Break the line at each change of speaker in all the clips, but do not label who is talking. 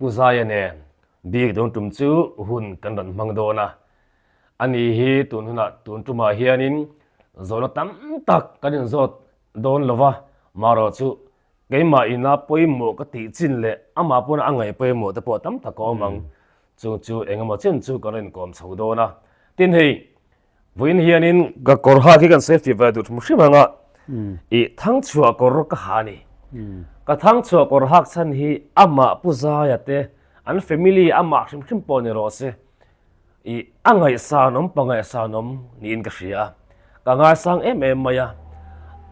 Pu Zaia nen bik dawn tum chu hun kan rawn hmang dawn a. Ani hi tun hunah tun tumah hianin zawhna tam tak kan inzawt dawn lo va, marawh chu keimah ina pawimawh ka tih chin leh amah pawna a ngaih pawimawh te pawh tam tak a awm ang. Chung chu engemaw chin chu kan rawn inkawm chho dawn a. Tin hei Vawiin hianin ka kawr hak hi kan safety ve duh hrim hrim ang a, ih thangchhuah kawr ka ha a ni. Ka thangchhuah kawr hak chhan hi amah Pu Zaia te an family amah hrim hrim pawh ni rawh se, ih a ngaihsanawm pa ngaihsanawm niin ka hria a, ka ngaisang em em mai a.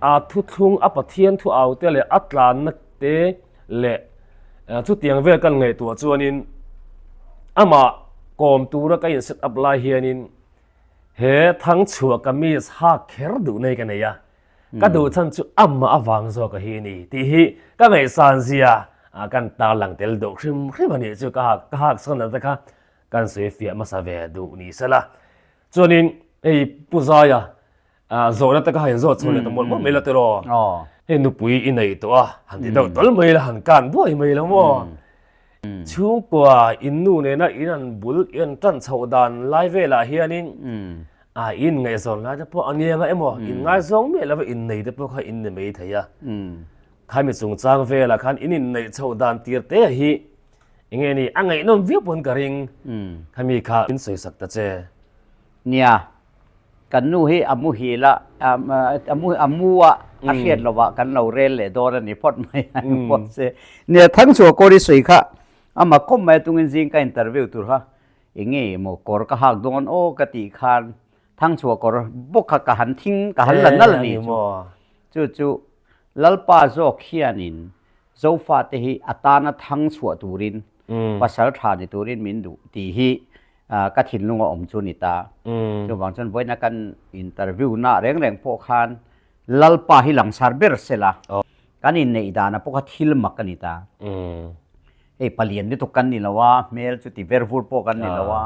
A thuthlung a Pathian thu au te leh a tlanna te leh chutiang vel kan ngaihtuah chuanin amah kawm tura ka in set up lai hianin He thangchhuah kamis hak kher duh nei ka nei a, ka duh chhan chu amah avang zawk a hi ni tih hi ka ngaihsan zia kan tarlang tel duh hrim hrim a nih chu ka hak ka hak sawn te kha kan sawi fiah hmasa ve duh ni sela. Chuanin hei Pu Zaia zawhna te kha han inzawt chho leh ta mawlh mawlh mai la tiraw? Hei nupui i nei tawh a, han ti deuh tawl mai la, han kan buai mai la maw? Chhungkua in nu nena in an bul in an tan chhoh dan lai velah hianin a in ngaihzawn lai te pawh a niang a emaw in ngaizawng miah lova innei te pawh kha in ni mai thei a. Khami chungchang velah khan in inneih chhoh dan tir te hi enge ni a ngaihnawm viau pawn ka ring. Khami kha in sawisak ta che.
Nia, Kan nu hi a muhil a, a mu a mu a, a hriat lovah kan lo rel leh dawn a ni phawt mai a ni phawt se. Nia Thangchhuah kawr i sawi kha ama khawp mai a tungin zing ka interview tur kha eng nge emaw kawr ka hak dawn aw ka tih khan Thangchhuah kawr bawk kha ka han thing ka han la nal a ni chu. Chu chu Lalpa zawk hianin Zofate hi a tana thangchhuah turin pasal tha ni turin min duh tih hi ka thinlung a awm chu ni ta. Chuvang chuan vawiina kan interview na reng reng pawh khan Lalpa hi langsar ber sela kan inneih dana pawh kha thil mak a ni ta. Hei palian lutuk kan ni lo a, hmel chu ti ver vur pawh kan ni lo a,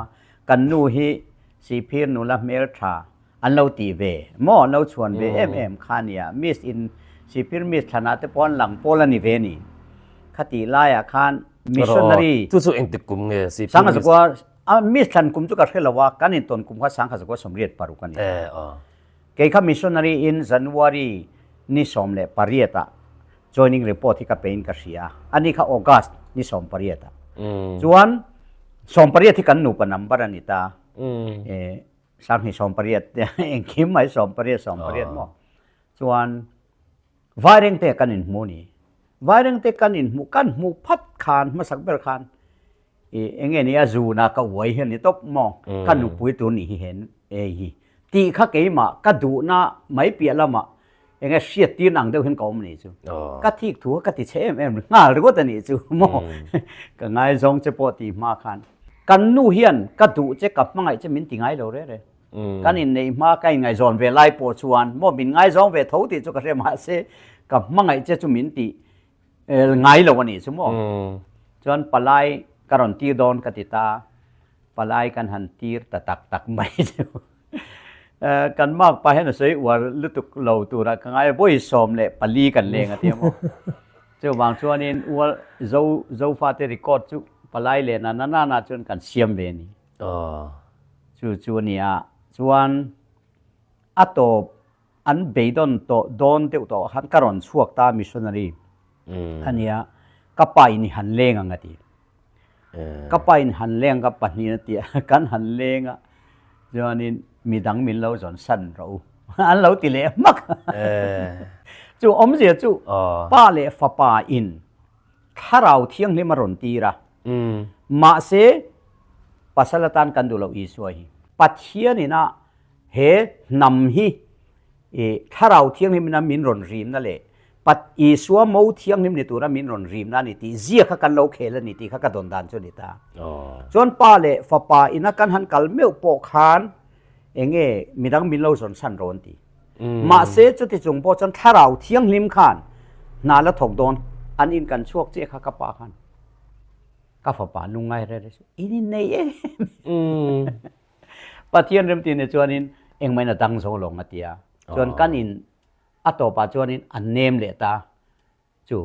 kan nu hi Sihphir nula hmel tha An lo tih ve maw? An lo chhuan ve em em kha a nia. Miss in Sihphir Miss thlanah te pawh an lang pawl a ni ve ni. Khatih laiah khan missionary.
Chu chu engtik kum nge Sihphir Miss?
Sangha zakua Miss thlan kum chu ka hre lo a, kan intawn kum kha sangha zakua 86 a ni. Kei kha missionary in January ni 18 ah joining report hi ka pe in ka hria a, ani kha August ni 18 ah. Chuan 18 hi kan nupa number a ni ta. Sanghnih 18 te engkim mai 18 18 maw chuan Vairengte kan inhmu ni Vairengte kan inhmu kan hmuh phat khan hmasak ber khan i enge ni a zuna ka uai hian ni tawp maw ka nupui tur nih hi hen ei hi tih kha keimah ka duhna mai piah lamah enge hriat tir ang deuh hian ka awm a nih chu ka thik thu ka ti chhe em em nghal ringawt a nih chu maw ka ngaizawng che pawh tih hma khan kan nu hian ka duh che ka hmangaih che min ti ngai lo re re kan inneih hma ka inngaihzawn ve lai pawh chuan maw min ngaizawng ve tho tih chu ka hre mahse ka hmangaih che chu min ti ngai lo a nih chu maw chuan palai ka rawn tir dawn ka ti ta palai kan han tir ta tak tak mai chu Kan mark pa hian a sawi uar lutuk lo turah ka ngai a, vawi 14 kan leng a ti a maw. Chuvang chuanin uar zo Zofate record chu palai leh na na na chuan kan siam ve a ni. Chu chu a ni a, chuan a tawp an beidawn tawh dawn deuh tawh khan ka rawn chhuak ta missionary a nia, ka pa in i han leng ang a ti. Ka pa in han leng ka pahnih a ti a, kan han leng a, chuanin midang min lo zawn san rawh u, an lo ti leh hmak. Chu awmzia chu pa leh fapa in thlarau thianghlim a rawn tir a, mahse pasal atan kan duh loh Isua hi. Pathian ina he hnam hi I Thlarau Thianghlimina min rawn rimna leh Pat Isua Mo Thianghlim ni tura min rawn rimna a ni tih zia kha kan lo khel a ni tih kha ka dawn dan chu a ni ta. Chuan Pa leh Fapa ina kan han kal meuh pawh khan enge midang min lo zawn chhan rawn ti. Mahse chuti chung pawh chuan Thlarau Thianghlim khan hna la thawk dawn an in kan chhuak chiah kha ka pa khan ka fapa lungngai rere chu in innei em. Pathian remti ni chuanin engmah in a dang zo lo nga tia. Chuan kan in a tawpah chuanin a nem leh ta chu.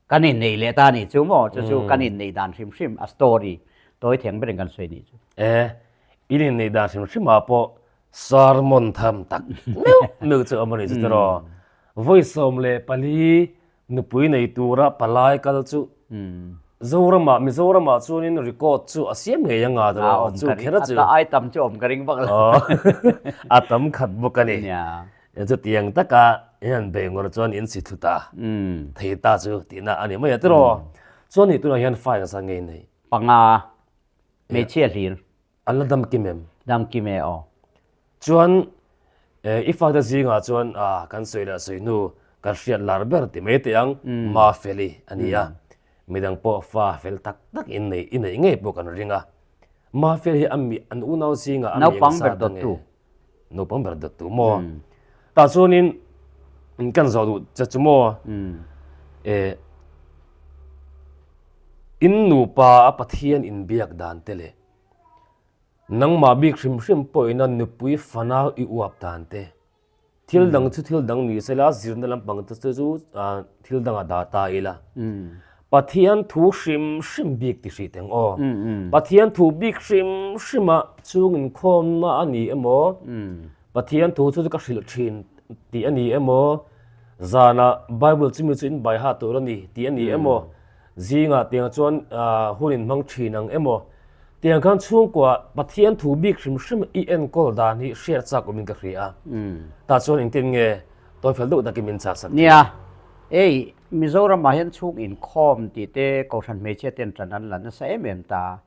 Kan innei leh ta nih chu maw? Chu chu kan innei dan hrim hrim a story tawi theng berin kan sawi nih chu.
E, in innei dan hrim hrimah pawh sermon tham tak meuh meuh chu awm a nih chu tiraw. Vawi 14 nupui nei tura palai kal chu Zoramah, Mizoramah chuanin record chu a siam ngei anga tiraw chu kher a chu.
A ai tam chu awm ka ring vak lo.
A tam khat bawk a ni. Chutiang taka in han bei ngawr chuan in si thlu ta thei ta chu tihna a ni mai a tiraw. Chuan nih tunah hian file sa ngei nei.
Panga hmeichhia hlir.
An la dam kim em?
Dam kim e aw.
Chuan i fate zingah chuan kan sawi leh sawi hnu kan hriat lar ber ti mai teh ang Mafeli a ni a. Midang pawh fa fel tak tak in nei i neih ngei pawh kan ring a. Mafeli hi a mi an unau zingah a mi
engzat a nge?
Naupang ber dawttu maw? Tah chuanin kan zawh duh che chu maw? Eh, in nupa a Pathian inbiak dan te leh nangmah bik hrim hrim pawhin a nupui fanau i uap dan te, thil dang chu thil dang ni sela zirna lampang te chu thil dangah dah ta ila. Pathian thu hrim hrim bik ti hrih teng aw. Pathian thu bik hrim hrim a chung inkhawmna a ni emaw, Pathian thu chu ka hrilh thin tih a ni emaw, zanah Bible chumi chu in bai ha tur a ni tih a ni emaw, zingah tiang chuan hun in hmang thin ang emaw, tiang khan chhungkua Pathian thu bik hrim hrim i enkawl dan hi hriat chak awmin ka hria a. Tah chuan engtin nge Tawi fel deuh takin min chah sak
thin. Nia, ei, Mizoramah hian chhung inkhawm tih te Kohhran hmeichhia ten ṭan an la nasa em em ta.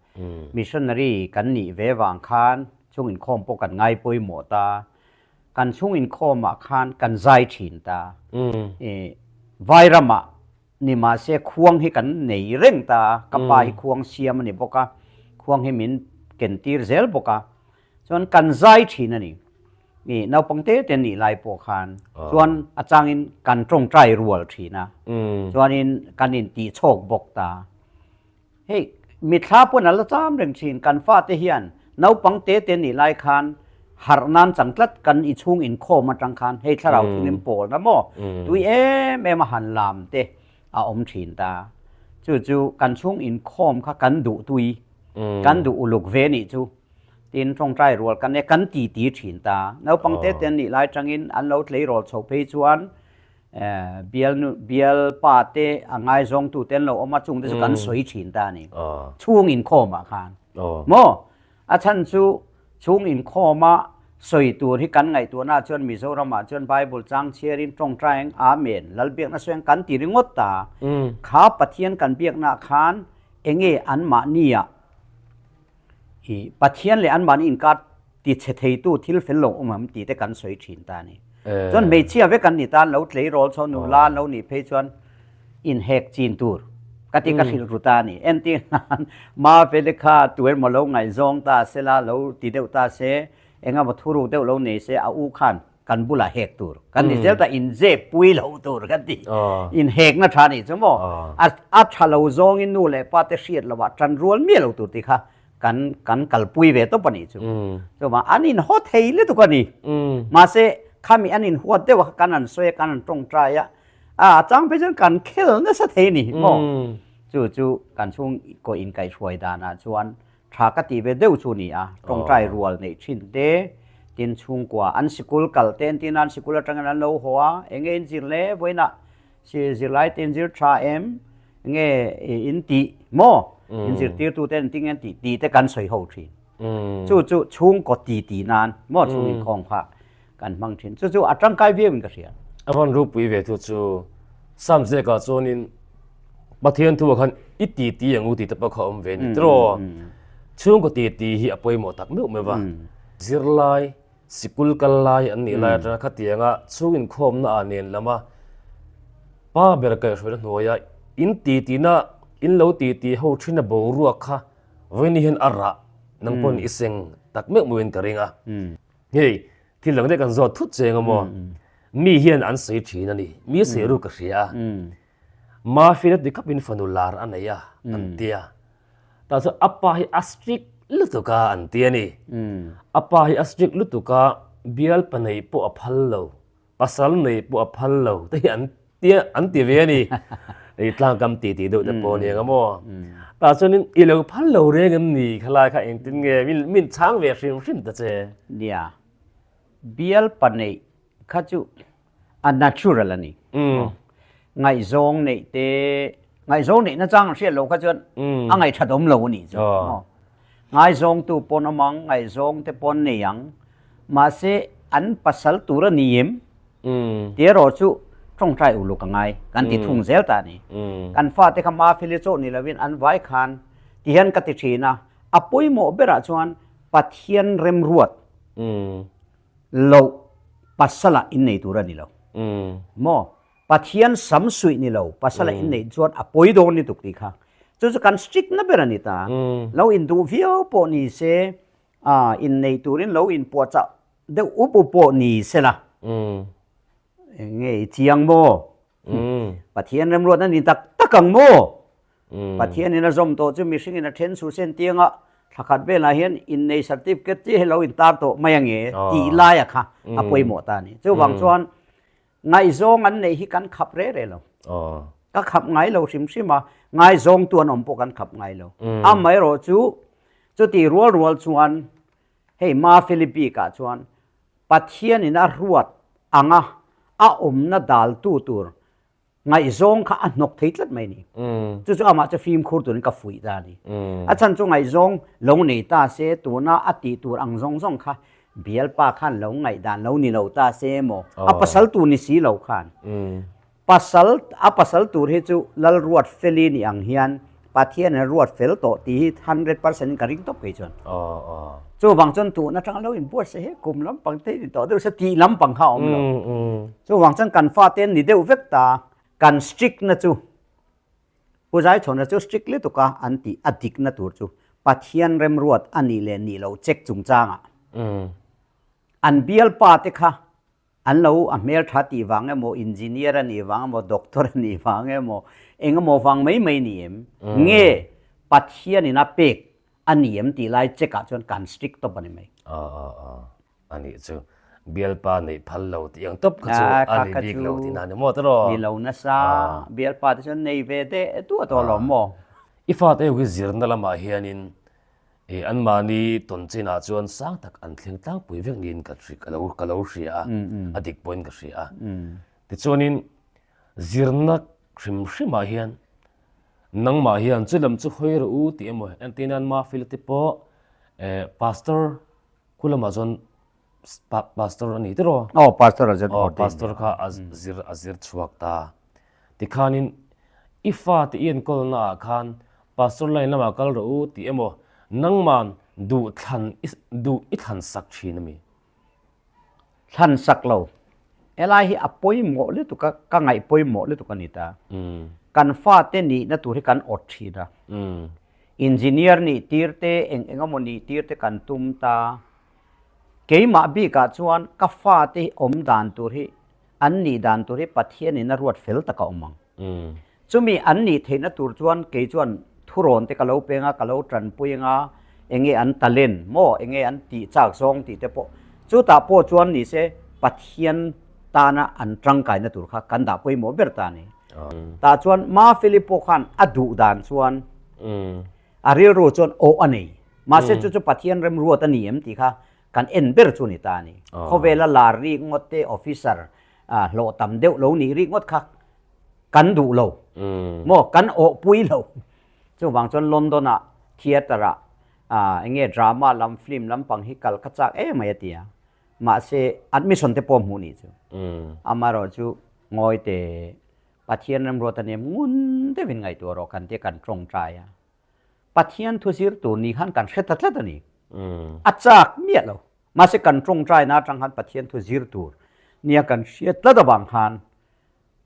Missionary kan nih ve vang khan chhung inkhawm pawh kan ngai pawimawh ta. Kan chhung inkhawmah khan kan zai ṭhin ta. Vairamah ni mahse khuang hi kan nei reng ta, ka pa hi khuang siam a ni bawk a, khuang hi min ken tir zel bawk a. Chuan kan zai ṭhin a ni. I naupang te te nih lai pawh khan chuan a changin kan tawngtai rual thin a, chuanin kan intih chhawk bawk ta. Hei mithla pawn a la cham reng thin, kan fate hian naupang te te nih lai khan harh nan chang tlat kan i chhung inkhawm atang khan hei thlarau thinglim pawlna maw tui em em a han lam te a awm thin ta. Chu chu kan chhung inkhawm kha kan duh tui, kan duh uluk ve nih chu. Tin, tawngtai rual kan e kan ti ti thin ta. Naupang te te an nih lai tangin an lo tleirawl chho phei chuan bial nu bial pa te a ngaizawng tu te an lo awm a, chung te chu kan sawi thin ta a ni. Chhung inkhawm ah khan. Maw? A chhan chu chhung inkhawm a sawi tur hi kan ngaihtuahna ah chuan Mizoram ah chuan Bible chang chhiar in tawngtai ang Amen Lalbiakna sawi ang kan ti ringawt ta. Kha Pathian kan biakna ah khan enge anmahni ah I Pathian leh anmahni inkar ti chhe theitu thil fel lo awm ang tih te kan sawi thin ta a ni. Chuan hmeichhia vek an ni ta, an lo tleirawl chho nula an lo nih phei chuan inhek chin tur ka ti ka hrilh ru ta a ni. Entir nan Maveli kha tu emaw lo ngaihzawng ta se la, lo ti deuh ta se, engemaw thuruk deuh lo nei se a u khan kan bulah hek tur kan ni zel ta inzep pui lo tur kan ti inhekna tha nih chu maw a tha lo zawngin nu leh pa te hriat lovah tan rual miah lo tur tih kha kan kan kalpui ve tawp a nih chu chuvang an inhaw thei lutuk a ni mahse khami an inhuat deuh a kan an sawi a kan an tawngtai a a chang phei chuan kan khel nasa thei a ni maw chu chu kan chhungkaw inkaihhruai danah chuan Tha ka tih ve deuh chu ni a, tawngtai rual neih thin te, tin chhungkua an sikul kal te entir nan sikul atangin an lo haw a, enge in zir le vawiinah si zirlai te in zir tha em, enge in tih maw, in zirtirtu te engtin nge an tih tih te kan sawi ho thin. Chu chu chhungkaw ti ti nan maw chhung inkhawm kha kan hmang thin. Chu chu a tangkai viau in ka hria.
A rawn ropui ve thu chu Samzeka chuanin Pathian thu ah khan i ti ti ang u tih te pawh kha a awm ve a ni tiraw. Chhungkaw ti ti hi a pawimawh tak meuh meuh va. Zirlai, sikul kal lai an nih lai atanga khatianga chhung inkhawmna ah nen lama pa ber kaihhruaina hnuaia in ti tina in lo ti ti ho thin a boruak kha vawiin hian a rah nang pawn i seng tak meuh meuhin ka ring a. Hei, thil dang daih kan zawt thut cheng a maw? Mi hian an sawi thin a ni. Mi sawi ru ka hria a. Mafia ti khapin fanu lar a nei a, an ti a. Tah chuan a pa hi a strict lutuk a, an ti a ni. A pa hi a strict lutuk a, bial pa nei pawh a phal lo, pasal nei pawh a phal lo te hi an tia an ti ve a ni. I tlangkam ti ti deuh te pawh ni ang a maw? Tah chuanin i lo phal lo reng em ni khalai kha engtin nge min min chhang ve hrim hrim ta che.
Nia, bial paneih kha chu a natural a ni. Ngaihzawng neih te, ngaihzawng neih na chang an hriat loh kha chuan a ngaihthat awm lo a nih chu. Ngaizawngtu pawn awm ang, ngaihzawng te pawn nei ang. Mahse an pasal tur a ni em? Ti erawh chu tawngtai uluk a ngai kan ti thung zel ta a ni. Kan fate kha Mafeli chauh ni lovin an vai khan ti hian ka ti thin a, a pawimawh berah chuan Pathian remruat loh pasala innei tur a ni lo. Maw? Pathian sam suih ni lo pasala inneih chuan a pawi dawn ni tuk tih kha. Chu chu kan strict na ber a ni ta. Lo induh viau pawh ni se, innei turin lo inpuahchah deuh up up pawh ni sela. Eng nge i chiang maw? Pathian remruat a ni tak tak ang maw? Pathianin a zawm tawh chu mihringin a then suh sen tianga thla khat velah hian innei certificate chi hi lo intar tawh mai ange tih laia kha a pawimawh ta a ni. Chuvang chuan ngaihzawng an neih hi kan khap re re lo. Ka khap ngai lo hrim hrim a, ngaizawngtu an awm pawh kan khap ngai lo. Amaherawh chu chutih rual rual chuan Hei Ma Philipik-ah chuan Pathianin a ruat anga a awmna daltu tur ngaihzawng kha a hnawk thei tlat mai ni. Chu chu amah chu fimkhur turin ka fuih ta a ni. A chhan chu ngaihzawng lo nei ta se tuna a tih tur ang zawng zawng kha bialpa khan lo ngaihdan lo ni lo ta se emaw a pasal tur ni si lo khan Pasal, a pasal tur hi chu Lal ruat feli ni ang hian Pathian in a ruat fel tawh tih hi 100% in ka ring tawp kei chuan. Chuvang chuan tun atanga lo inbuatsaih hi kum lampang te ni tawh deuh se tih lampang kha a awm lo. Chuvang chuan kan fate an ni deuh vek ta, kan strict na chu Pu Zaichhawna chu strict lutuk a an tih a dikna tur chu Pathian remruat a nih leh nih loh check chungchangah an bialpa te kha An lo a hmeltha tih vang emaw, engineer a nih vang emaw, doctor a nih vang emaw, eng emaw vang mai mai ni em? Nge Pathianin a pek a ni em tih lai check ah chuan kan strict tawp a ni mai.
Aw aw aw a nih chu bialpa neih phal lo tih ang tawp kha chu a ni bik lo tih na ni maw tawh?
Ni lo nasa, bialpa te chuan nei ve deh duah tawh lo maw?
I fate ho hi zirna lamah hianin Ih, anmahni tawn chinah chuan sang tak an thleng tlangpui vek niin ka ka lo ka lo hria a, a dik pawhin ka hria a. Tichuanin zirna hrim hrimah hian nangmah hian chu lam chu hawi rawh u tih emaw entir nan Mafila te pawh eh pastor khu lamah chuan pastor a ni tiraw?
Aw pastor a zir
Aw pastor kha a zir a zir chhuak ta. Tikhanin i fate i enkawlna ah khan pastor line lamah kal rawh u tih emaw nangman duh thlan i duh i thlan sak thin a mi?
Thlan sak lo. Helai hi a pawimawh lutuk a, ka ngaih pawimawh lutuk a ni ta. Kan fate nihna tur hi kan awt thin a. Engineer nih tir te eng eng emaw nih tir te kan tum ta. Keimah bikah chuan ka fate awm dan tur hi an nih dan tur hi Pathianin a ruat fel tak a awm ang. Chumi an nih theihna tur chuan kei chuan thurawn te ka lo peng a, ka lo tanpui ang a, enge an talent maw, enge an tih chak zawng tih te pawh chutah pawh chuan ni se Pathian tana an tangkaina tur kha kan dah pawimawh ber ta a ni. Tah chuan Ma Philip pawh khan a duh dan chuan a rilru chuan awh a nei. Mahse chu chu Pathian remruat a ni em tih kha kan en ber chu ni ta a ni. Khawvela lar rik ngawt te officer hlawh tam deuh lo nih rik ngawt kha kan duh lo. Maw kan awhpui lo. Chuvang chuan London ah theatre ah eng nge drama lam film lampang hi kal kha chak em mai a ti a. Mahse admission te pawh hmuh nih chu. Amaherawh chu ngawi te Pathian remruat a nia ngun deuhin ngaihtuah rawh kan tia kan tawngtai a. Pathian thu zir tur ni khan kan hre ta tlat a ni. A chak miah lo. Mahse kan tawngtaina atang khan Pathian thu zir tur nia kan hriat tlat avang khan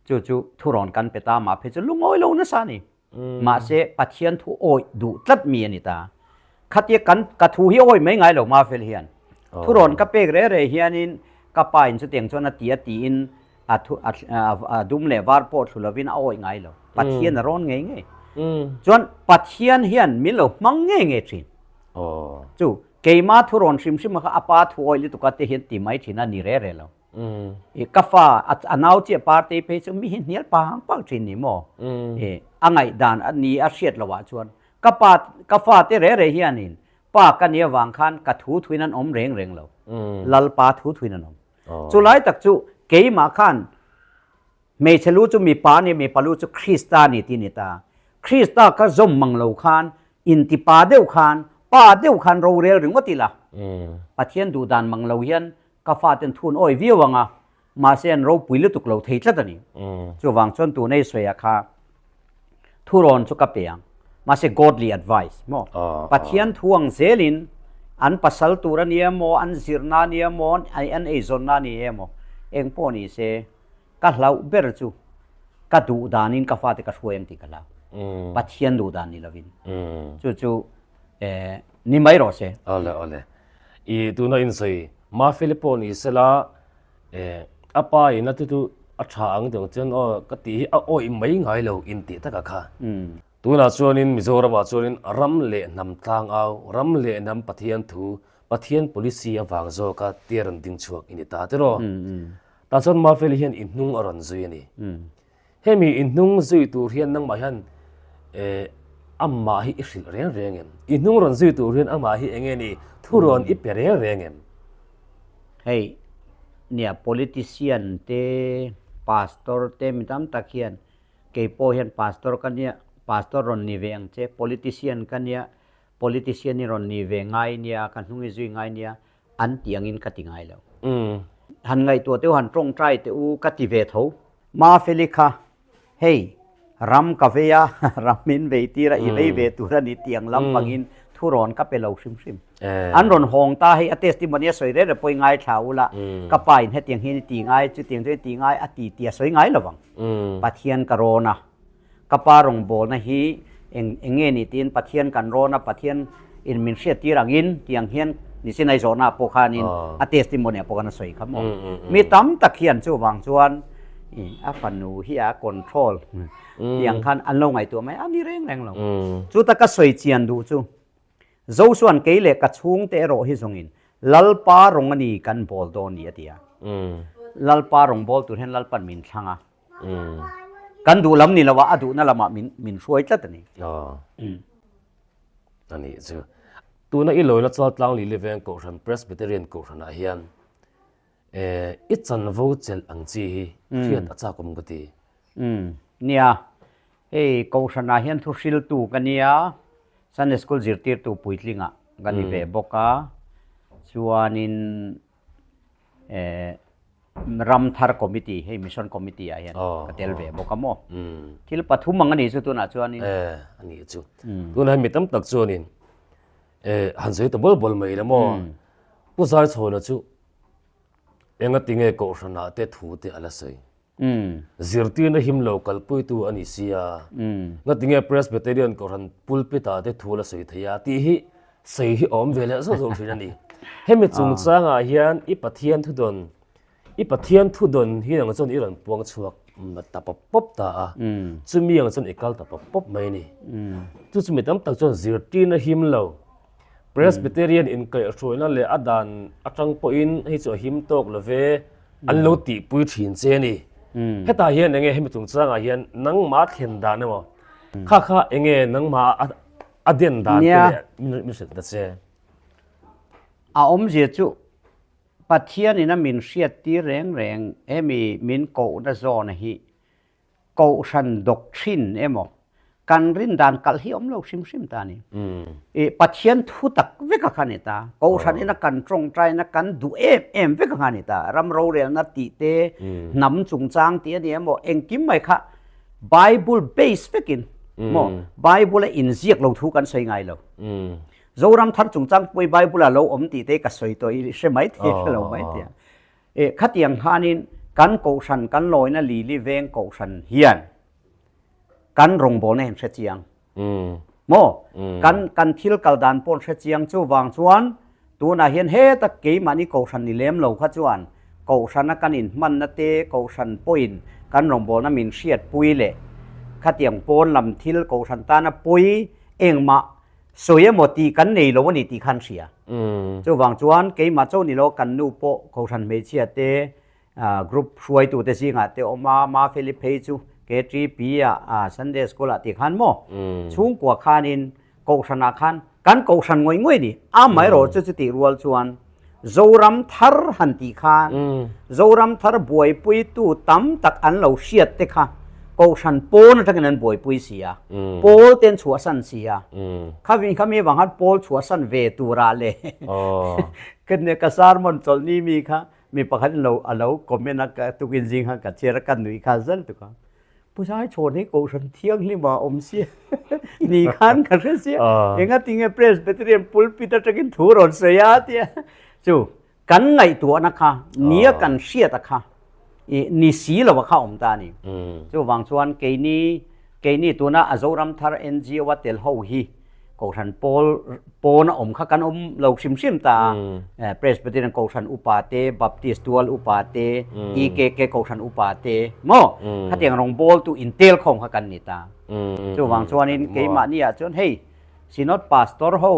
chu chu thurawn kan pe ta mah phei chu lungawi lo nasa a ni. Mahse Pathian thu awih duh tlat mi a ni ta. Khatia kan ka thu hi awih mai ngai lo Mafel hian. Thurawn ka pek re re hianin ka pa in chutiang chuan a ti a tiin a thu a dum leh var pawh thlu lovin a awih ngai lo. Pathian a rawn ngei ngei. Chuan Pathian hian min lo hmang ngei ngei thin. Chu keima thu rawn hrim hrim kha a pa thu awih lutuk a te hian ti mai thin a ni re re lo. I ka fa a nau chiah party phei chu mi hi hnial pang pang thin ni maw? I a ngaihdan a ni a hriat loh ah chuan ka pa ka fa te re re hianin pa ka nih avang khan ka thu thuin an awm reng reng lo. Lalpa thu thuin an awm. Chulai tak chu keimah khan Hmeichhe lu chu mipa a ni, mipa lu chu Krista a ni tih a ni ta. Krista kha zawm mang lo khan, intipa deuh khan, pa deuh khan rorel ringawt ila. Pathian duh dan mang lo hian ka faten thun awi viau ang a, mahse an ropui lutuk lo thei tlat a ni. Chuvang chuan tuna i sawi ah kha thurawn chu ka pe ang, mahse godly advice maw? Pathian thu ang zelin an pasal tur a ni emaw, an zirna a ni emaw, an eizawnna a ni emaw, eng pawh ni se, Ka hlauh ber chu ka duh danin ka fate ka hruai ang tih ka hlau. Pathian duh dan ni lovin. Chu chu ni mai rawh se.
Awle awle. I tuna in sawi Mafeli pawh ni sela a pa in a tutu a tha ang deuh chuan aw ka tih hi a awih mai ngai lo in tih taka kha. Tunah chuanin Mizoramah chuanin ram leh hnam tlangau, ram leh hnam Pathian thu, Pathian policy avang zawka tia rawn ding chhuak i ni ta tiraw? Tah chuan Mafeli hian i hnung a rawn zui a ni. Hemi i hnung zui tur hian nangmah hian eh amah hi i hrilh reng reng em? I hnung rawn zui tur hian amah hi eng nge ni thurawn i pe reng reng em?
Hei nia politician te, pastor te mi tam tak hian kei pawh hian pastor ka nia, pastor rawn ni ve ang che, politician ka nia, politician i rawn ni ve ngai nia, ka hnung i zui ngai nia, an tih angin ka ti ngai lo. Han ngaihtuah teh u, han tawngtai teh u ka ti ve tho. Mafeli kha, hei, ram ka vei a, ram min vei tir a, i vei ve tur a ni tih ang lam pangin thurawn ka pe lo hrim hrim. An rawn hawng ta hei, a testimony a sawi reng reng pawhin ngaithla u la, ka pa in hetiang hian i ti ngai, chutiang chuan i ti ngai a ti tih a sawi ngai lo vang. Pathian ka rawn a. Ka pa rawngbawlna hi eng eng nge ni tiin Pathian kan rawn a, Pathian in min hriattir angin tiang hian nichinai zawhna pawh khanin a testimony ah pawh khan a sawi kha maw. Mi tam tak hian chuvang chuan a fanu hi a control tiang khan an lo ngaihtuah mai a ni reng reng lo. Chuta ka sawi chian duh chu Josua'n kei leh ka chhungte erawh hi zawngin Lalpa rawng a ni kan bawl dawn ni a ti a. Lalpa rawng bawl tur hian Lalpan min thlang a. Kan duh lam ni lo a, a duhna lamah min min hruai tlat a ni.
A nih chu. Tuna i lawina Chaltlang Lili Veng Kohhran Presbyterian Kohhranah hian i chanvo chelh ang chi hi hriat a chak awm ka ti.
Nia, hei Kohhranah hian thu hriltu ka nia, Sunday School zirtirtu puitlingah ka ni ve bawk a, chuanin Ramthar Committee, hei Mission Committee ah hian ka tel ve bawk a maw. Thil pathum ang a nih chu tunah chuanin.
A nih chu. Tunah hian mi tam tak chuanin han sawi ta bawl bawl mai la maw. Pu Zaichhawna chu engatinge Kohhranah te thu te a la sawi. Zirtirna him lo kalpuitu a ni si a, ngatinge Presbyterian Kohhran pulpit-ah te thu la sawi thei a tih hi sawi hi awm ve leh zawk zawk thin a ni. Hemi chungchangah hian i Pathian thudawn i Pathian thudawn hi ang chuan i rawn puang chhuak ta pawp pawp ta a, chumi ang chuan i kal ta pawp pawp mai a ni. Chu chu mi tam tak chuan zirtirna him lo Presbyterian inkaihhruaina leh a dan atang pawhin hei chu a him tawk lo ve an lo tihpui thin che a ni. Hetah hian enge hemi chungchangah hian nangmah thlen dan emaw kha kha enge nangmah a den dan te leh min hrilh ta che.
A awmzia chu Pathianin a min hriattir reng reng hemi min kohna zawna hi Kohhran doctrine emaw kan rin dan kalh hi awm lo hrim hrim ta a ni. I Pathian thu tak vek a kha ni ta. Kohhran ina kan tawngtaina kan duh em em vek a kha ni ta. Ram rorelna tih te, hnam chungchang tih a ni emaw engkim mai kha Bible base vekin maw Bible a inziak lo thu kan sawi ngai lo. Zoram thar chungchang pawh hi Bible ah lo awm tih te ka sawi tawh i hre mai thei hre lo mai thei a. E, khatiang khanin kan kohhran kan lawina Lili veng kohhran hian kan rawngbawlna hian hre chiang. Maw? Kan kan thil kal dan pawh hre chiang chuvang chuan tunah hian heta keimahni kohhran ni lem lo kha chuan kohhrana kan inhmanna te kohhran pawhin kan rawngbawlna min hriatpui leh khatiang pawn lam thil kohhran tana pawi engmah Sawi emaw tih kan nei lo a ni tih khan hria. Chuvang chuan keimah chauh ni lo kan nu pawh Kohhran hmeichhia te. Group hruaitute zingah te awm a, Mafeli phei chu KTP ah Sunday School ah tih khan maw chhungkua khanin Kohhranah khan kan Kohhran ngawih ngawih ni. Amaherawh chu chutih rual chuan Zoram thar han tih khan Zoram thar buaipuitu tam tak an lo hriat te kha Kohhran pawn atangin an buaipui si a, pawl te an chhuahsan si a. Khami khami vang khan pawl chhuahsan ve turah leh ka sermon chawlhni mi kha Mi pakhat in lo a lo comment a ka tukin zing khan ka chhiar a ka nuih kha zel tuk a. Pu Zai Chhawn hi Kohhran thianghlim ah a awm sia ni khan ka hre sia enga tinge Presbyterian pulpit atangin thu rawn sawi a tia chu kan ngaihtuahna kha nia kan hriat a kha i ni si lo a kha awm ta a ni. Chuvang chuan keini Keini tuna a Zoram Thar NGO a tel ho hi Kohhran pawl pawn a awm kha kan awm lo hrim hrim ta a, Presbyterian Kohhran upa te, Baptist tual upa te, EKK Kohhran upa te maw khatiang rawngbawltu intel khawm kha kan ni ta. Chuvang chuanin keimahni ah chuan hei Synod Pastor ho,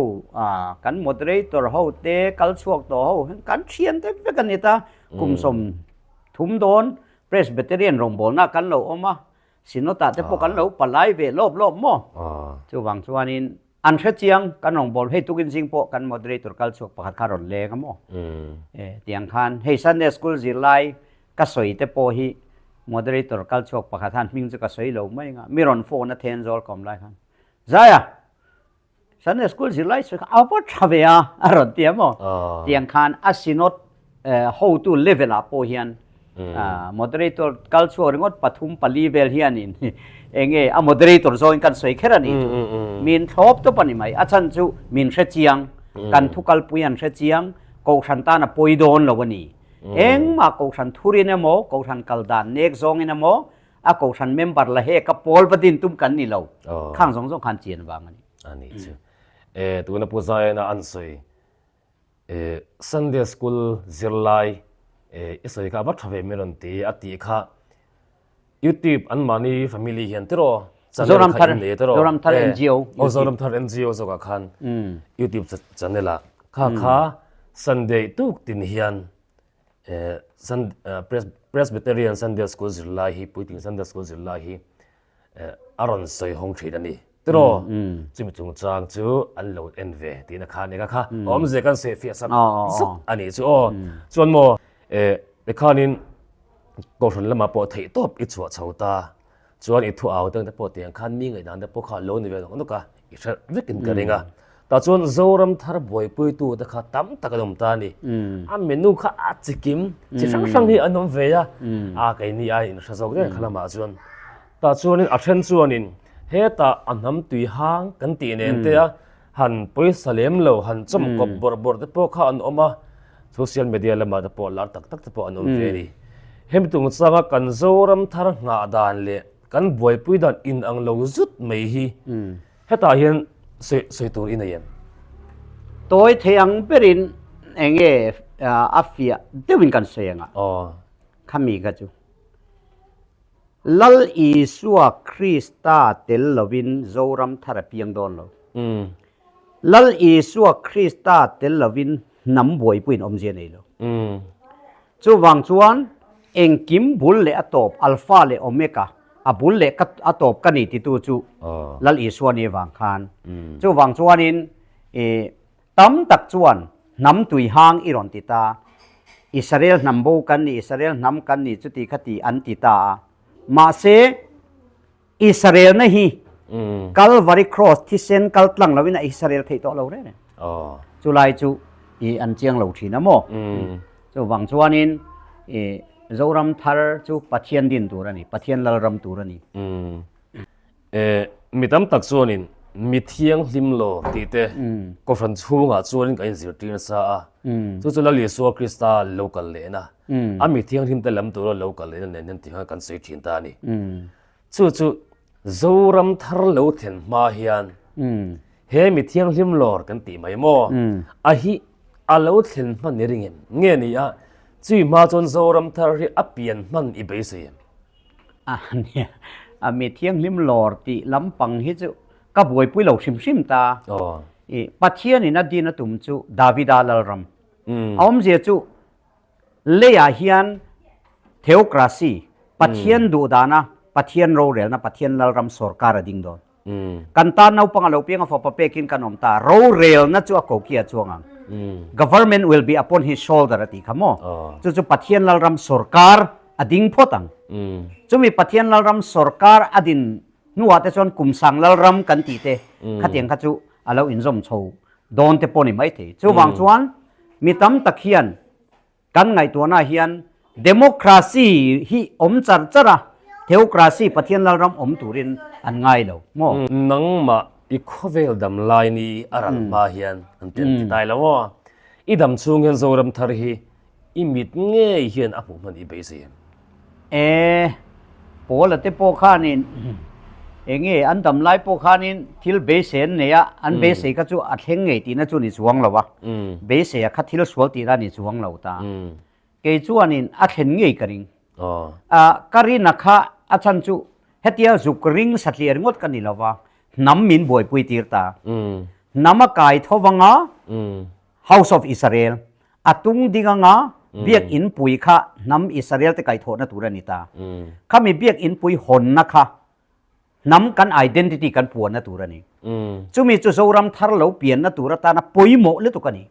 kan Moderator ho te, kal chhuak tawh ho kan thian te vek a ni ta. Kum 30 dawn Presbyterian rawngbawlna kan lo awm a, Synod ah te pawh kan lo palai ve lawp lawp maw? Chuvang chuanin an hre chiang kan rawngbâwl hei tukin zing pawh kan moderator kal chhuak pakhat kha rawn leng a maw? E tiang khan hei Sunday school zirlai ka sawi te pawh hi moderator kal chhuak pakhat khan hming chu ka sawi lo mai anga mi rawn phone a then zawl ka awm lai khan Zaia! Sunday school zirlai sawi kha a va tha ve a, a rawn ti a maw? Tiang khan a synod hotu level ah pawh hian moderator kal chhuak ringawt pathum pali vel hianin enge a moderator zawngin kan sawi kher a nih chu. Min thlawp tawp a ni mai. A chhan chu min hre chiang, kan thu kalpui an hre chiang, kohhran tan a pawi dawn lo a ni. Engmah kohhran thurin emaw, kohhran kal dan nek zawngin emaw, A kohhran member la he ka pawl va din tum kan ni lo. Khang zawng zawng khan chian vang a ni.
A ni chu. E tuna Pu Zaiana an sawi e Sunday school zirlai e i sawi kha a va tha ve mai rawn ti a tih kha YouTube an mahni family hian tiraw channel kha in nei tiraw
Zoram Thar NGO
aw Zoram Thar NGO zawkah khan YouTube channel ah kha kha Sunday tuk tin hian Presbyterian Sunday School zirlai hi puitling Sunday School zirlai hi a rawn sawi hawng thin a ni. Tiraw chumi chungchang chu an lo en ve tihna kha nia kha awmzia kan sawi fiah sak zuk a nih chu aw. Chuan maw tikhanin Kohhran lamah pawh theihtawp i chhuah chho ta. Chuan i thu au te pawh tiang khan mi ngaihdan te pawh kha lo ni ve nawk nawk a, i hre vekin ka ring a. Tah chuan Zoram thar buaipuitu te kha tam tak an awm ta a ni. A menu kha a chikim chi hrang hrang hi an awm ve a, a keini a inhre zawk reng kha lamah chuan. Tah chuanin a then chuanin hetah a hnam tui hang kan tih nen te a, han pawisa lem lo han chawm kawp bawrh bawrh te pawh kha an awm a, social media lamah te pawh lar tak tak te pawh an awm ve a ni. Hemi chungchanga kan Zoram thar nghah dan leh kan buaipui dan inang lo zut mai hi hetah hian sawi sawi tur i nei em?
Tawi thei ang berin eng nge a fiah deuhin kan sawi ang a, khami kha chu. Lal Isua Krista tel lovin Zoram thar a piang dawn lo. Lal Isua Krista tel lovin hnam buaipuiin awmzia nei lo. Chuvang chuan engkim bul leh a tawp, Alpha leh Omega, a bul leh ka a tawp ka ni titu chu Lal Isua ni avang khan. Chuvang chuanin i Tam tak chuan hnam tui hang i rawn ti ta. Israel hnam bo kan ni, Israel hnam kan ni chuti kha ti an ti ta a. Mahse, Israelna hi Calvary Cross thisen kal tlang loin a Israel theih tawh lo reng reng. Chulai chu i an chiang lo thin a maw? Chuvang chuanin i Zoram thar chu Pathian din tur a ni, Pathian Lalram tur a ni.
Eh, mi tam tak chuanin mi thianghlim lo tih te Kohhran chhungah chuanin kan inzirtir nasa a. Chu chu Lal Isua Krista lo kal lehna, a mi thianghlim te lam tura lo kal lehna nen hian tih khan kan sawi thin ta a ni. Chu chu Zoram thar lo thlen hma hian he mi thianghlim lawr kan tih mai maw? A hi a lo thlen hman i ring em? Nge ni a, chui hma chuan Zoram thar hi a pian hman i beisei em?
A nia, a mi thianghlim lawr tih lampang hi chu ka buaipui lo hrim hrim ta. I Pathianin a din a tum chu Davida Lalram. A awmzia chu leiah hian Theocracy, Pathian duhdana Pathian rorelna, Pathian lalram sawrkar a ding dawn. Kan tan naupang a lo piang a fapa pekin kan awm ta, rorelna chu a koki a chuang ang. Government will be upon his shoulder a tih kha maw? Chu chu Pathian lalram sawrkar a ding phawt ang. Chumi Pathian lalram sawrkar a din hnuah te chuan kumsang lalram kan tih te khatiang kha chu a lo inzawm chho dawn te pawh ni maithei. Chuvang chuan mi tam tak hian Kan ngaihtuahna hian democracy hi awm char char a, theocracy Pathian Lalram awm turin an ngai lo maw?
Nangmah i khawvel dam lai ni a ral hma hian an ti an ti tai lo aw. I dam chhung hian Zoram thar hi i mit ngei hian a hmuh hman i beisei em?
E, Paula te pawh khanin enge an dam lai pawh khanin thil beisei an nei a, an beisei kha chu a thleng ngei tihna chu ni chuang lo a, beisei a kha thil sual tihna ni chuang lo ta. Kei chuanin a thlen ngei ka ring. Ka rina kha a chhan chu hetia zuk ring satliah ringawt ka ni lo va, hnam min buaipui tir ta. Hnam a kai tho vanga House of Israel A tung ding anga biakinn pui kha hnam Israel te kaihthawhna tur a ni ta. Khami biakinn pui hawnna kha hnam kan identity kan puanna tur a ni. Chumi chu Zoram thar lo pianna tur atana pawimawh lutuk a ni.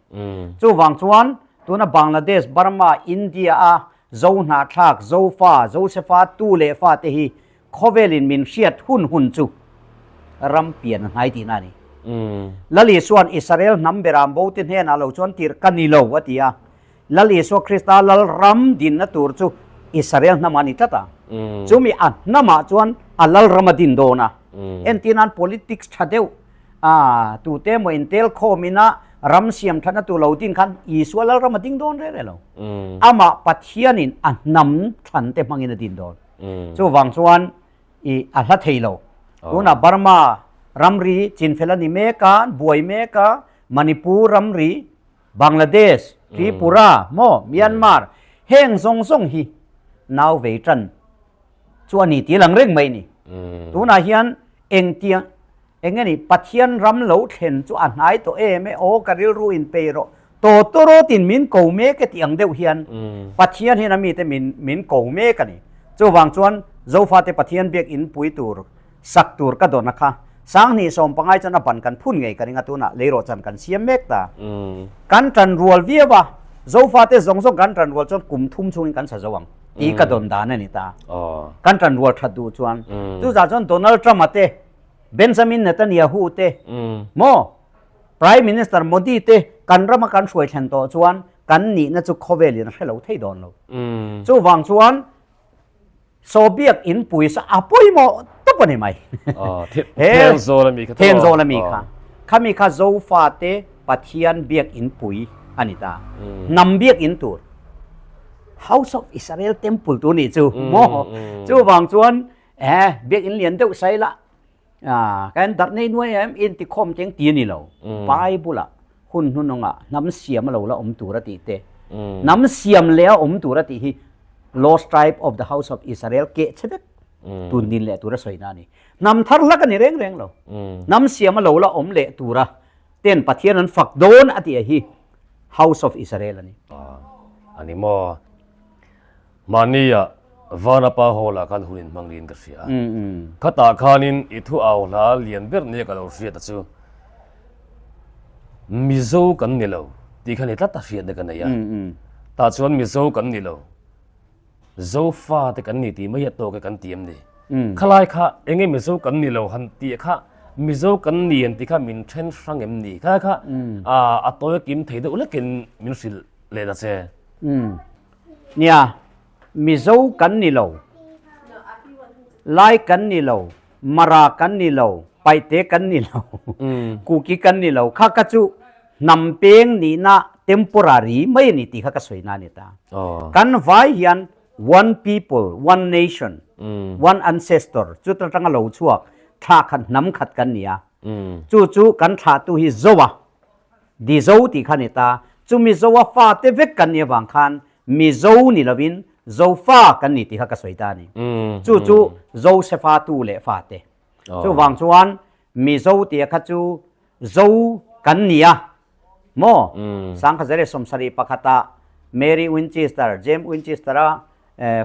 Chuvang chuan tuna Bangladesh, Burma, India a Zo hnahthlak, Zofa, Josefa tu leh fa te hi Khawvelin min hriat hun hun chu ram pian a hnai tihna a ni. Lal Isua'n Israel hnam beram bote hnenah lo chuan tirh ka ni lo a ti a. Lal Isua Krista lal ram dinna tur chu Israel hnam a ni tlat a. Chumi a hnamah chuan a lal ram a din dawn a. Entir nan politics tha deuh a tute emaw intel khawm ina ram siam thatna tur lo din khan Isua lal ram a ding dawn reng reng lo. Amah Pathianin a hnam thlante hmangin a din dawn. Chuvang chuan i a hla thei lo. Tunah Burma ramri chinfel a ni mek a, an buai mek a, Manipur ramri, Bangladesh, Tripura maw, Myanmar heng zawng zawng hi nau vei tan chu a ni tih a lang reng mai a ni. Tunah hian engtiang Eng nge ni, Pathian ram lo thlen chu a hnai tawh em e, aw ka rilru in pei rawh, tawtawrawtin min ko mek e tih ang deuh hian Pathian hian a mite min min ko mek a ni. Chuvang chuan Zofate Pathian biakinn pui tur sak tur ka dawn a kha, Sanghnih sawmpangai chuan a ban kan phun ngei ka ring a, tunah leirawh chan kan siam mek ta. Kan tan rual viau a, Zofate zawng zawng kan tan rual chuan kum thum chungin kan sa zo ang tih ka dawn dan a ni ta. Kan tan rual that duh chuan. Chuzah chuan Donald Trump-a te Benjamin Netanyahu te maw Prime Minister Modi te kan rama kan hruai thlen tawh chuan kan nihna chu khawvelin a hre lo thei dawn lo. Chuvang chuan Sobiak in puisa a pawimawh tawp a ni mai.
Thenzawl a mi kha.
Thenzawl a mi kha. Khami kha Zofa te Pathian biak in pui a ni ta. Hnam biak in tur. House of Israel Temple tur nih chu maw. Chuvang chuan Eh, biakinn lian deuh sai la. Ah, kan darh nei nuai em in ti khawm cheng ti ani lo. Bible ah hun hnunawng ah hnam siam a lo la awm tur a tih te. Hnam siam leh a awm tur a tih hi lost tribe of the house of Israel keh che vek tun din leh tur a sawi na a ni. Hnam thar hlak a ni reng reng lo. Hnam siam a lo la awm leh tur a ten Pathian an fak dawn a tih a hi house of Israel a ni.
Ah, a ni maw? Mahnia Vanapa Hall ah khan hun in hmang niin ka hria a. Khatah khanin i thu au hla lian ber nia ka lo hriat a chu Mizo kan ni lo tih kha ni tlat a hriatna ka nei a. Tah chuan Mizo kan ni lo, Zofa te kan ni tih mai a tawk e kan ti em ni? Khalai kha enge Mizo kan ni lo han tih kha Mizo kan ni an tih kha min then hrang em ni? Khalai kha a tawi kim thei deuh lekin min hrilh leh ta che.
Nia, Mizo kan ni lo, Lai kan ni lo, Mara kan ni lo, Paite kan ni lo, Kuki kan ni lo, kha kha chu hnam peng nihna temporary mai a ni tih kha ka sawi na a ni ta. Kan vai hian one people, one nation, one ancestor chuta atanga lo chhuak thlah khat hnam khat kan ni a. Chu chu kan thlahtu hi Zoa Dizo tih kha ni ta. Chu Mizoa fate vek kan nih avang khan Mizo ni lovin Zofa kan ni tih kha ka sawi ta a ni. Chu chu Josefa tu leh fate. Chuvang chuan Mizo tih kha chu Zo kan ni a maw? Sangkhazare 71ah Mary Winchester, James Winchester-a.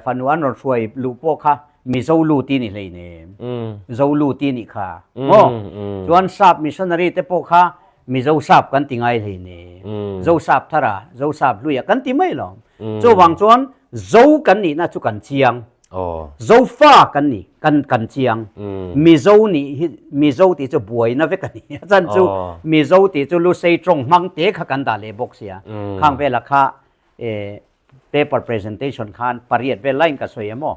Fanu an rawn hruai luh pawh kha Mizo lu ti ni hlei nem. Zo lu ti nih kha. Maw? Chuan sap missionary te pawh kha Mizo sap kan ti ngai hlei nem. Zo sap thara, Zo sap hluia kan ti mai lo. Chuvang chuan Zo kan nihna chu kan chiang. Zofa kan ni, kan kan chiang. Mizo nih hi Mizo tih chu buaina vek a ni. A chan chu Mizo tih chu Lusei tawng hmang te kha kan dah leh bawk sia. Khang vela kha paper presentation khan pariat vel laiin ka sawi em aw.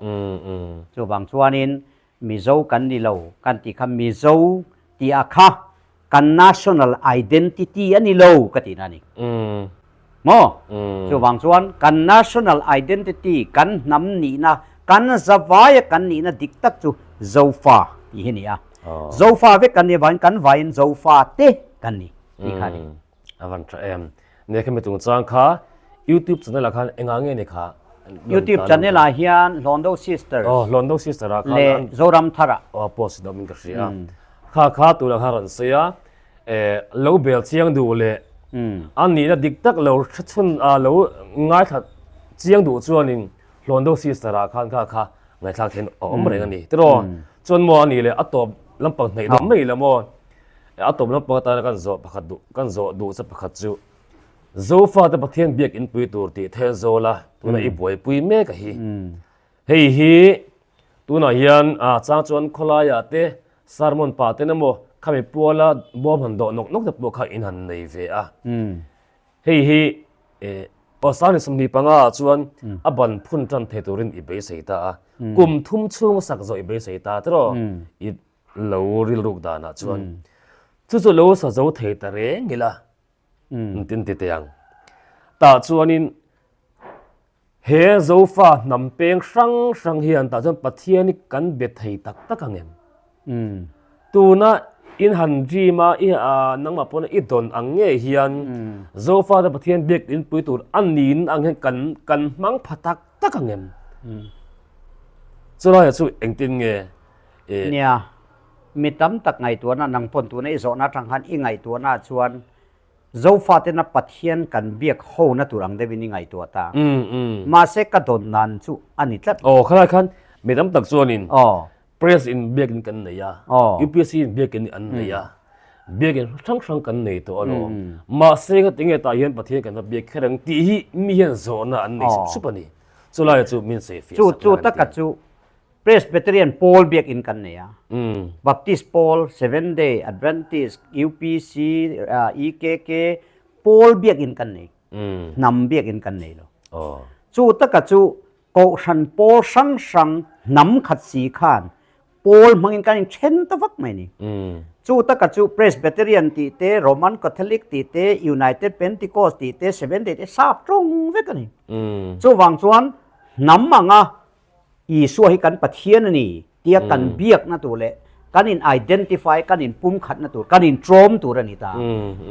Chuvang chuanin Mizo kan ni lo kan tih kha Mizo tih a kha kan national identity a ni lo ka tihna a ni. Maw? Chuvang chuan kan national identity, kan hnam nihna, kan zavaia kan nihna dik tak chu Zofa tih hi a ni a. Zofa vek kan nih avangin kan vaiin Zofa te kan ni tih kha a ni.
A van tha em. Nia khami chungchang kha YouTube channel ah khan engah nge ni kha
YouTube channel ah hian Hlawndo Sisters
Oh Hlawndo Sister ah khan
leh Zoram Thar ah.
Aw post in awm in ka hria. Kha kha tunah khan rawn sawi a eh lo bel chiang duh leh a nihna dik tak lo hre chhun ah lo ngaithla chiang duh chuanin Hlawndo Sister ah khan kha kha ngaihthlak theih a awm reng a ni tiraw. Chuan maw a nih leh a tawp lampang hnaih deuh mai la maw. A tawp lampang atana kan zawh pakhat duh kan zawh duh che pakhat chu Zofate Pathian biak inpui tur tih thel zawl a tuna i buaipui mek a hi. Hei hi tunah hian a chang chuan khawlaiah te sermon pah ten emaw khami puala bawm han dawh nawk nawk te pawh kha in han nei ve a. Hei hi aw Sangni 25 ah chuan a ban phun tan thei turin i beisei ta a. Kum thum chhung sak zawh i beisei ta tiraw i lo rilruk danah chuan chu chu lo sa zo thei ta reng ila tin ti teh ang. Tah chuanin he Zofa hnam peng hrang hrang hian tah chuan Pathian hi kan be thei tak tak ang em? Tuna in han dream a i nangmah pawh i dawn ang ngei hian Zofa te Pathian biak inpui tur a nin ang hian kan kan hmang pha tak tak ang em? Chulaiah chu engtin nge
Nia, mi tam tak ngaihtuahna nang pawn tuna i zawhna atang khan i ngaihtuahna ah chuan Zofatena Pathian kan biak hona tur ang deuhin i ngaihtuah ta. Mahse ka dawn nan chu a ni tlat.
Aw, khalai khan mi tam tak chuanin Press in biakin kan nei a, UPC in biakin an nei a, biakin hrang hrang kan nei tawh alawm. Mahse ngatinge tah hian Pathian kan va biak kher ang tih hi mi hian zawhna an nei sup sup a ni. Chulai chu min sawifiah
sak nan an ti. Chu taka chu Presbyterian pawl biakinn kan nei a, Baptist pawl, Seventh Day Adventist, UPC, EKK pawl biakinn kan nei, hnam biakinn kan nei lo. Chu taka chu Kohhran pawl hrang hrang hnam khat si khan pawl hmangin kan inthen ta vak mai ni. Chu taka chu Presbyterian tih te, Roman Catholic tih te, United Pentecost tih te, Seventh Day te sap tawng vek a ni. Chuvang chuan hnam anga Isua hi kan Pathian a ni tia kan biakna tur leh kan in identify, kan in pumkhatna tur, kan in tlawm tur a ni ta.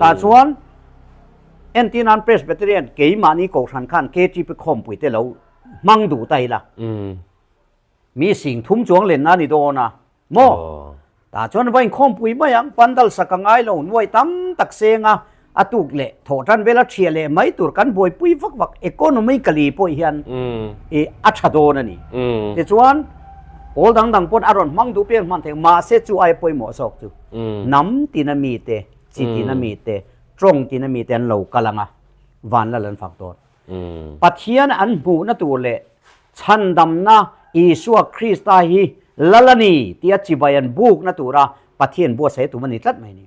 Tah chuan entir nan Presbyterian keimahni Kohhran khan KTP khawmpui te lo hmang duh ta ila. Mi sing thum chuang lenna a ni dawn a. Maw? Tah chuan va inkhawmpui mai ang, pandal sak a ngai lo, nuai tam tak seng a, a tuk leh thawh tan vela thiah leh mai tur kan buaipui vak vak, economically pawh hian i a tha dawn a ni. Tichuan, pawl dang dang pawn a rawn hmang duh piang hman thei, mahse chu aia pawimawh zawk chu hnam tina mite, chi tina mite, tawng tina mite an lo kal ang a, vanlal an fak dawn. Pathian an hmuhna tur leh chhandamna Isua Krista hi Lal a ni tia chibai an bukna tura Pathian buatsaih tum a ni tlat mai a ni.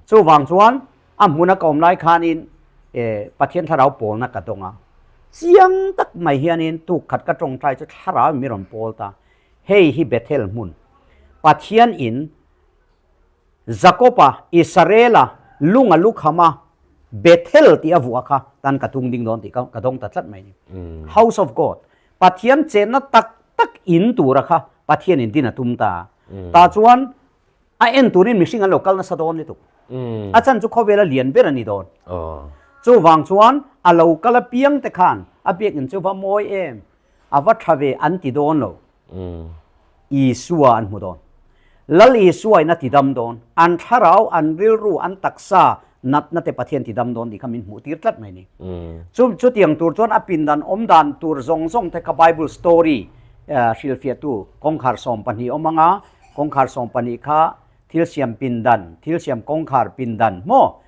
Chuvang chuan a hmuna ka awm lai khanin Pathian thlarau pawlna ka dawng a. Chiang tak mai hianin tuk khat ka tawngtai chu thlarau in mi rawn pawl ta. Hei hi Bethel hmun Pathian in Jakob-a, Israel-a, lunga lukhama Bethel tih a vuah kha tan ka tung ding dawn tih ka dawng ta tlat mai a ni. House of God, Pathian chenna tak tak in tura kha Pathianin din a tum ta. Tah chuan a en turin mihring an lo kal nasa dawn lutuk. A chan chu khawvela lian ber a ni dawn. Chuvang chuan a lo kal apiang te khan a biakinn chu va mawi em, a va tha ve an ti dawn lo. Isua an hmu dawn. Lal Isua in a ti dam dawn. An thlarau, an rilru, an taksa natna te Pathian ti dam dawn tih kha min hmuh tir tlat mai a ni. Chu chutiang tur chuan a pindan awm dan tur zawng zawng te kha Bible story hrilhfiahtu kawngkhar 12 awm anga kawngkhar 12 kha thil siam pindan, thil siam kawngkhar pindan maw?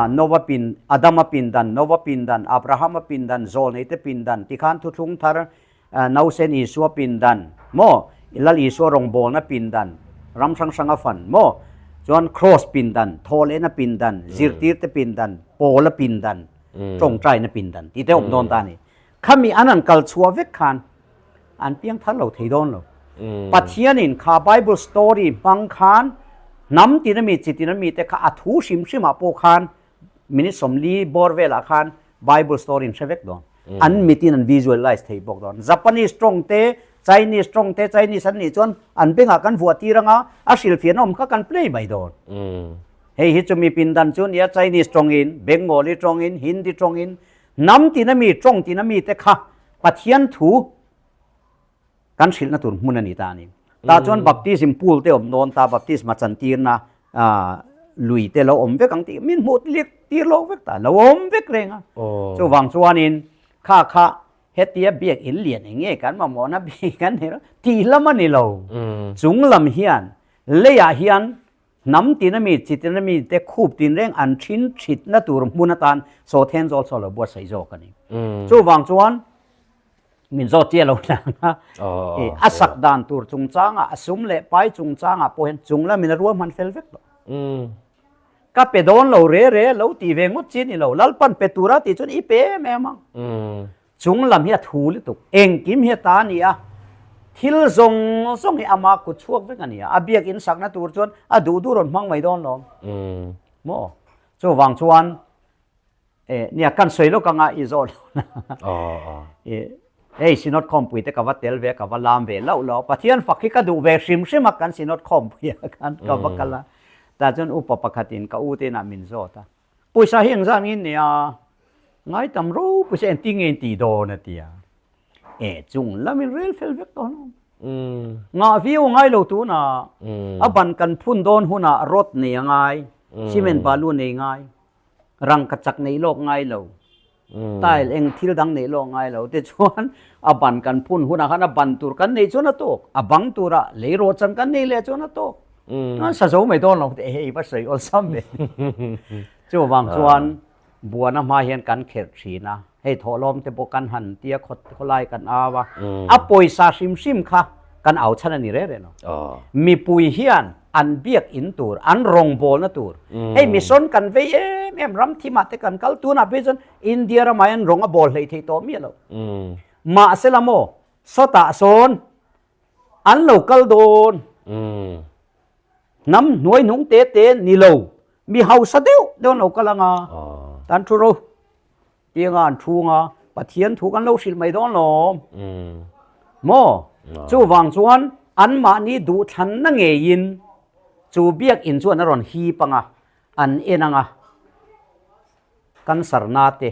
Nova pin, Adama pindan, Nova pindan, Abrahama pindan, Zawlneite pindan tikhan thuthlung thar Nausen Isua pindan maw? Lal Isua rawngbawlna pindan, ram hrang hranga fan maw? Chuan Kraws pindan, thawhlehna pindan, zirtirte pindan, Pawla pindan, tawngtaina pindan tih te awm dawn ta a ni. Khami an han kal chhuah vek khan an piang thar lo thei dawn lo. Pathianin kha Bible story hmang khan hnam tina mi chi tina mi te kha a thu hrim hrimah pawh khan minute 40 bawr velah khan Bible story in hre vek dawn. An mitin an visualize thei bawk dawn. Japanese tawng te, Chinese tawng te, Chinese an nih chuan an bengah kan vuah tir anga a hrilhfiahna awm kha kan play mai dawn. Hei hi chumi pindan chu nia Chinese tawngin, Bengali tawngin, Hindi tawngin Hnam tina mi, tawng tina mi te kha Pathian thu kan hrilhna tur hmun a ni ta a ni. Tah chuan baptism pool te awm dawn ta, baptisma chantirna lui te lo awm vek ang tih min hmuh tir lawk vek ta, lo awm vek reng a. Chuvang chuanin kha kha hetia biak in lian eng nge kan mamawhna bik kan nei lo tih lam a ni lo. Chung lam hian leiah hian Hnam tina mi, chi tina mi te khup tin reng an thin thitna tur hmun atan Sawthen zawl saw lo buatsaih zawk a ni. Chuvang chuan min zawt chiah lo nang a, a sak dan tur chungchangah, a sum leh pai chungchangah pawh hian chung lamin a ruahman fel vek tawh. Ka pe dawn lo re re lo tih ve ngawt chi a ni lo, Lalpan pe tura tih chuan i pe em em ang. Chung lam hi a thu lutuk, engkim hi a ta a ni a, thil zawng zawng hi ama kut chhuak vek a ni a, a biakinn sakna tur chuan a duh duh rawn hmang mai dawn lawm maw? Chuvang chuan eh nia kan sawi lawk anga i zawh lo na eh hei Synod khawmpui te ka va tel ve a, ka va lam ve loh lo, Pathian fak hi ka duh ve hrim hrim a kan Synod khawmpui ah khan ka va kal a, tah chuan upa pakhatin ka u te inah min zawt a. Pawisa hi engzah angin nia ngai tam ro pawisa engti nge in tih dawn a tia. E chung lamin rel fel vek tawh alawm. Ngah viau a ngai lo tunah a ban kan phun dawn hunah rod nei a ngai, cement balu nei ngai, rangkachak neih lawk ngai lo. Tile eng thil dang neih lawk ngai lo te chuan a ban kan phun hunah khan a ban tur kan neih chuan a tawk, a bang tura lei rawh chan kan neih leh chuan a tawk. Chuan sa zo mai dawn lo te hei va sawi awlsam ve. Chuvang chuan buana hma hian kan kherh thin a, hei thawhlawm te pawh kan han tia khawlai kan au a, a pawisa hrim hrim kha kan au chhan a ni reng reng lo. Mipui hian an biak in tur, an rawngbawlna tur. Hei mission kan vei em em, ram thimah te kan kal tunah phei chuan India ramah hian rawng a bawl hleih theih tawh miah lo. Mahse la maw, sawtah sawn an lo kal dawn. Hnam hnuai hnung te te ni lo, mi hausa deuh deuh an lo kal anga, tan thu ro. Tianga an thunga Pathian thu kan lo hrilh mai dawn lawm. Maw? Chuvang chuan anmahni duhthlanna ngeiin chu biakinn chuan a rawn hip anga, an en anga, cancer na te,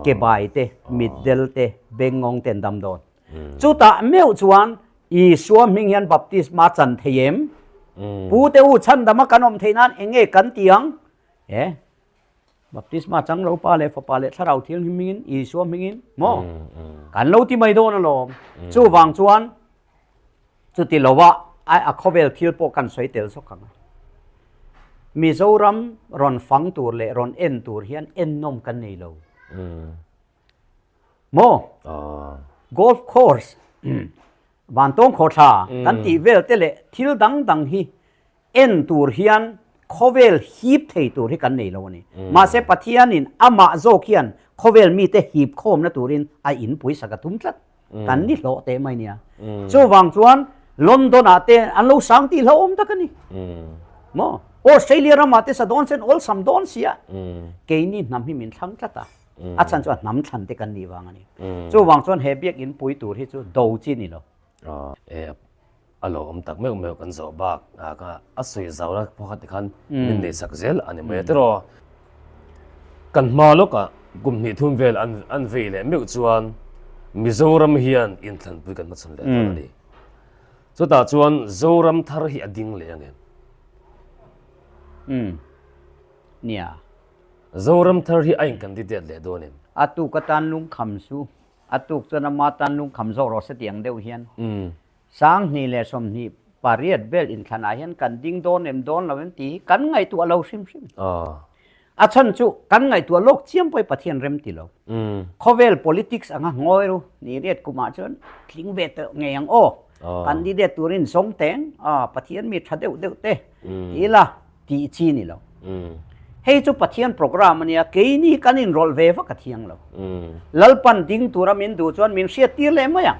ke bai te, mitdel te, bengngawng te an dam dawn. Chutah meuh chuan Isua hming hian baptisma chan thei em? Pu te u chhandama kan awm theih nan eng nge kan ti ang? E. Baptisma chang lo Pa leh Fapa leh Thlarau Thianghlim hmingin, Isua hmingin, maw? Kan lo ti mai dawn alawm. Chuvang chuan chuti lova a khawvel thil pawh kan sawi tel zawk ang a. Mizoram rawn fang tur leh rawn en tur hian ennawm kan nei lo. Maw? Golf course, vantawng khawthla kan tih vel te leh thil dang dang hi En tur hian khawvel hip thei tur hi kan nei lo a ni. Mahse Pathianin amah zawk hian khawvel mite hip khawmna turin a inpui sak a tum tlat. Kan ni hlawh teh mai nia. Chuvang chuan London ah te an lo sang tih hlauhawm tak a ni. Maw? Australia ramah te sa dawn sen awlsam dawn sia. Keini hnam hi min thlang tlat a. A chhan chu a hnam thlan te kan nih vang a ni. Chuvang chuan he biakinn pui tur hi chu do chi ni lo.
A lo awm tak meuh meuh kan zawh bak a a sawi zau la pakhat te khan min nei sak zel a ni mai a tiraw. Kan hma lawkah kum hnih thum vel an an vei leh meuh chuan Mizoram hian inthlanpui kan hmachhawn leh dawn a ni. Chutah chuan Zoram thar hi a ding leh ang em?
Umm nia.
Zoram thar hi a in candidate leh dawn em?
A tuk atan lungkham su, a tuk chuan ama tan lungkham zawk rawh se tih ang deuh hian 2028 vel inthlanah hian kan ding dawn em dawn lo em tih hi kan ngaihtuah lo hrim hrim. A chhan chu kan ngaihtuah lawk chiam pawh hi Pathian rem ti lo. Khawvel politics anga ngawi ru ni riat kumah chuan tling ve tawh ngei ang aw. Candidate turin zawng teng Pathian mi tha deuh deuh te ti ila tih chi ni lo. Hei chu Pathian program a nia, keini kan inrawlh ve vak a thiang lo. Lalpan ding tura min duh chuan min hriattir leh mai ang.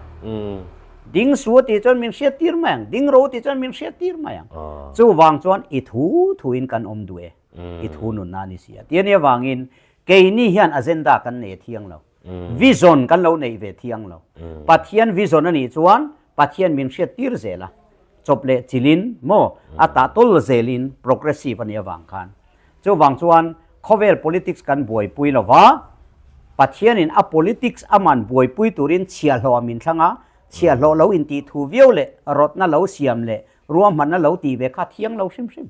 Ding su a tih chuan min hriattir mai ang, ding ro tih chuan min hriattir mai ang. Chuvang chuan i thu thuin kan awm duh e, i thu nunna a ni si a. Ti a nih avangin keini hian agenda kan nei a thiang lo. Vision kan lo neih ve thiang lo. Pathian vision a nih chuan Pathian min hriattir zel a, chawp leh chilin maw a tah tawl zelin progressive a nih avang khan. Chuvang chuan khawvel politics kan buaipui lo va, Pathianin a politics aman buaipui turin chhiahhlawh a min thlang a, chhiahhlawh lo intih thu viau leh rawtna lo siam leh ruahmanna lo tih ve kha thiang lo hrim hrim.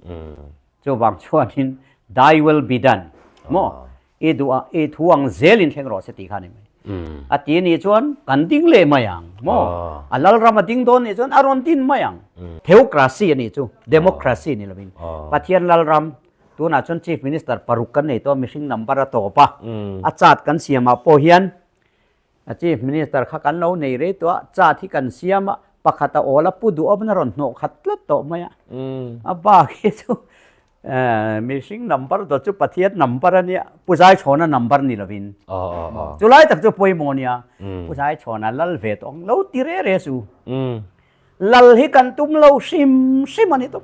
Chuvang chuanin thy will be done maw i duh a i thu ang zelin thleng rawh se tih kha a ni mai. A ti nih chuan kan ding leh mai ang maw a lalram a ding dawn nih chuan a rawn din mai ang. Theocracy a nih chu democracy ni lovin Pathian lalram tunah chuan Chief Minister paruk kan nei tawh a mihring number a tawp a a chart kan siamah pawh hian A Chief Minister kha kan lo nei rei tawh a, chat hi kan siam a, pakhat a awl a, pu duhawmna rawn hnawh khat tlat tawh mai a. A bak hi chu mihring number dawt chu Pathian number a nia, Pu Zaichhawna number ni lovin. Chu lai tak chu pawimawh a nia, Pu Zaichhawna lal ve tawh ang lo ti re re su. Lal hi kan tum lo hrim hrim a ni tawp.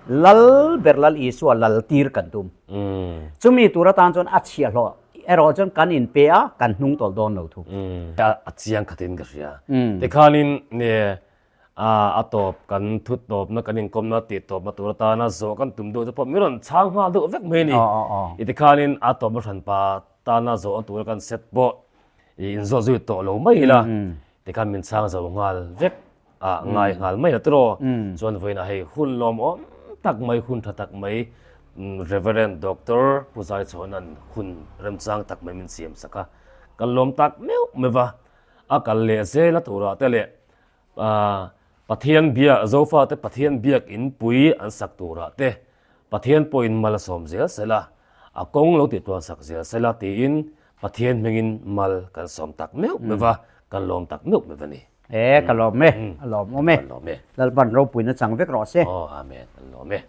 Lal ber Lal Isua lal tir kan tum. Chumi tur atan chuan a chhiahhlawh erawh chuan kan inpe a, kan hnung tawlh dawn lo thu.
A chiang khatin ka hria. Tikhanin ne a tawp kan thut tawpna kan inkawmna tih tawpna tur atana zawh kan tum deuh te pawh min rawn chhang nghal deuh vek mai a ni. Tikhanin a tawpna hranpa tana zawhna tura kan set pawh i inzawt zui tawh lo mai ila tikhan min chhang zo nghal vek a ngai nghal mai a tiraw chuan vawiinah hei hun lawmawm tak mai hun tha tak mai Reverend Doctor Pu Zaichhawna'n hun remchang tak mai min siam sak a kan lawm tak meuh meuh va a kal leh zel a turah te leh Pathian biak Zofate Pathian biak inpui an sak turah te Pathian pawhin mal a sawm zel sela, a kawng lo tihtuan sak zel sela tiin Pathian hmingin mal kan sawm tak meuh meuh va, kan lawm tak meuh meuh a ni.
E, ka lawm e, a lawmawm e.
Kan lawm e.
Lalpan ropuina chang vek rawh se.
Aw, Amen, kan lawm e.